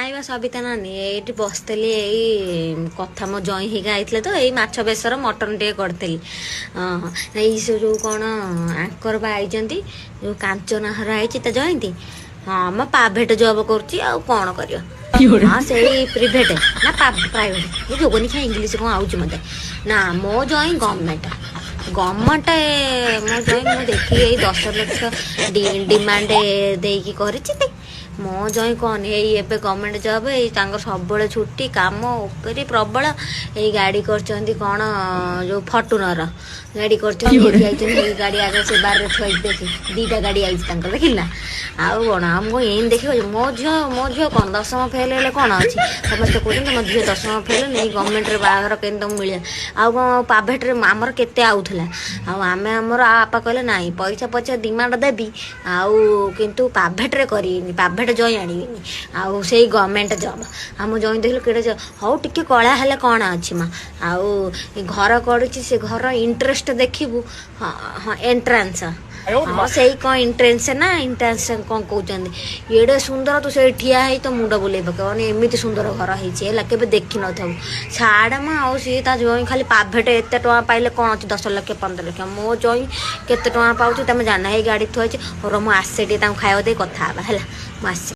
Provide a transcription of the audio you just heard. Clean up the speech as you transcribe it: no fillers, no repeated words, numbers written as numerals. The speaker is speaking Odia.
ନାଇଁ ବା ସବିତା ନାନୀ, ଏଇଠି ବସିଥିଲି। ଏଇ କଥା ମୋ ଜଇଁ ହେଇକି ଆଇଥିଲେ ତ, ଏଇ ମାଛ ବେସର ମଟନ ଟିକେ କରିଥିଲି। ହଁ, ଏଇ ସେ ଯୋଉ କ'ଣ ଆଙ୍କର ବା ଆଇଛନ୍ତି, ଯୋଉ କାଞ୍ଚନ ହର ଆଇଛି ତା ଜୟନ୍ତୀ। ହଁ, ମୋ ପ୍ରାଇଭେଟ ଜବ୍ କରୁଛି, ଆଉ କ'ଣ କରିବ? ହଁ, ସେଇ ପ୍ରିଭେଟ ନା ପ୍ରାଇଭେଟ, ଏ ଯୋଗନି ଖିଆ ଇଂଲିଶ କ'ଣ ଆଉଛି ମତେ। ନା, ମୋ ଜଇଁ ଗଭର୍ଣ୍ଣମେଣ୍ଟ, ଗଭର୍ଣ୍ଣମେଣ୍ଟ ମୋ ଜଇଁ। ମୁଁ ଦେଖିକି ଏଇ 10 ଲକ୍ଷ ଡିମାଣ୍ଡ ଦେଇକି କରିଛି। ମୋ ଜଇଁ କହନି, ଏଇ ଏବେ ଗଭର୍ଣ୍ଣମେଣ୍ଟ ଜବ୍, ଏଇ ତାଙ୍କର ସବୁବେଳେ ଛୁଟି, କାମ ଉପରେ ପ୍ରବଳ। ଏଇ ଗାଡ଼ି କରିଛନ୍ତି କ'ଣ, ଯୋଉ ଫର୍ଚୁନର ଗାଡ଼ି କରିଛନ୍ତି, ନେଇକି ଯାଇଛନ୍ତି। ଏଇ ଗାଡ଼ି ଆଗରେ ସେ ବାରରେ ଥୁଆ ହେଇଛି, ଦେଖି, ଦିଟା ଗାଡ଼ି ଆଇଛି ତାଙ୍କର, ଦେଖିଲି ନା। ଆଉ କ'ଣ, ଆଉ ମୁଁ ଏମିତି ଦେଖିବ ମୋ ଝିଅ। ମୋ ଝିଅ କ'ଣ ଦଶମ ଫେଲ୍ ହେଲେ କ'ଣ ଅଛି? ସମସ୍ତେ କହୁଛନ୍ତି ମୋ ଝିଅ ଦଶମ ଫେଲ୍, ନେଇ ଗଭର୍ଣ୍ଣମେଣ୍ଟରେ ବାହାଘର କେମିତି ତମକୁ ମିଳିବ? ଆଉ କ'ଣ ପ୍ରାଇଭେଟରେ ଆମର କେତେ ଆଉଥିଲା? ଆଉ ଆମେ ଆମର ବାପା କହିଲେ, ନାଇଁ, ପଇସା ପଛେ ଡିମାଣ୍ଡ ଦେବି, ଆଉ କିନ୍ତୁ ପ୍ରାଇଭେଟରେ କରିବିନି, ପ୍ରାଇଭେଟ ଜଇଁ ଆଣିବିନି, ଆଉ ସେଇ ଗଭର୍ଣ୍ଣମେଣ୍ଟ ଜବ୍। ଆଉ ମୋ ଜଇଁ ଦେଖିଲୁ କେଡ଼େ, ହଉ ଟିକେ କଳା ହେଲେ କ'ଣ ଅଛି ମା। ଆଉ ଘର କରୁଛି, ସେ ଘର ଇଣ୍ଟରେଷ୍ଟ ଦେଖିବୁ। ହଁ, ଏଣ୍ଟ୍ରାନ୍ସ, ହଁ, ସେଇ କ'ଣ ଏଣ୍ଟ୍ରାନ୍ସ ନା ଏଣ୍ଟ୍ରାନ୍ସ କ'ଣ କହୁଛନ୍ତି। ଏଡ଼େ ସୁନ୍ଦର, ତୁ ସେଇଠି ଠିଆ ହେଇ ତୋ ମୁଣ୍ଡ ବୁଲେଇ ପକେଇବ। ମାନେ ଏମିତି ସୁନ୍ଦର ଘର ହେଇଛି ହେଲା, କେବେ ଦେଖିନଥିବୁ। ଛାଡ଼ ମା, ଆଉ ସିଏ ତା ଜଇଁ ଖାଲି ପ୍ରାଇଭେଟ ଏତେ ଟଙ୍କା ପାଇଲେ କ'ଣ ଅଛି, 10 ଲକ୍ଷ 15 ଲକ୍ଷ। ମୋ ଜଇଁ କେତେ ଟଙ୍କା ପାଉଛି ତମେ ଜାଣ। ଏଇ ଗାଡ଼ି ଥୁଆ ହେଇଛି। ହଉ, ମୁଁ ଆସେ ଟିକେ, ତାଙ୍କୁ ଖାଇବାକୁ ଦେଇ କଥା ହେବା ହେଲା। ମୁଁ ଆସେ।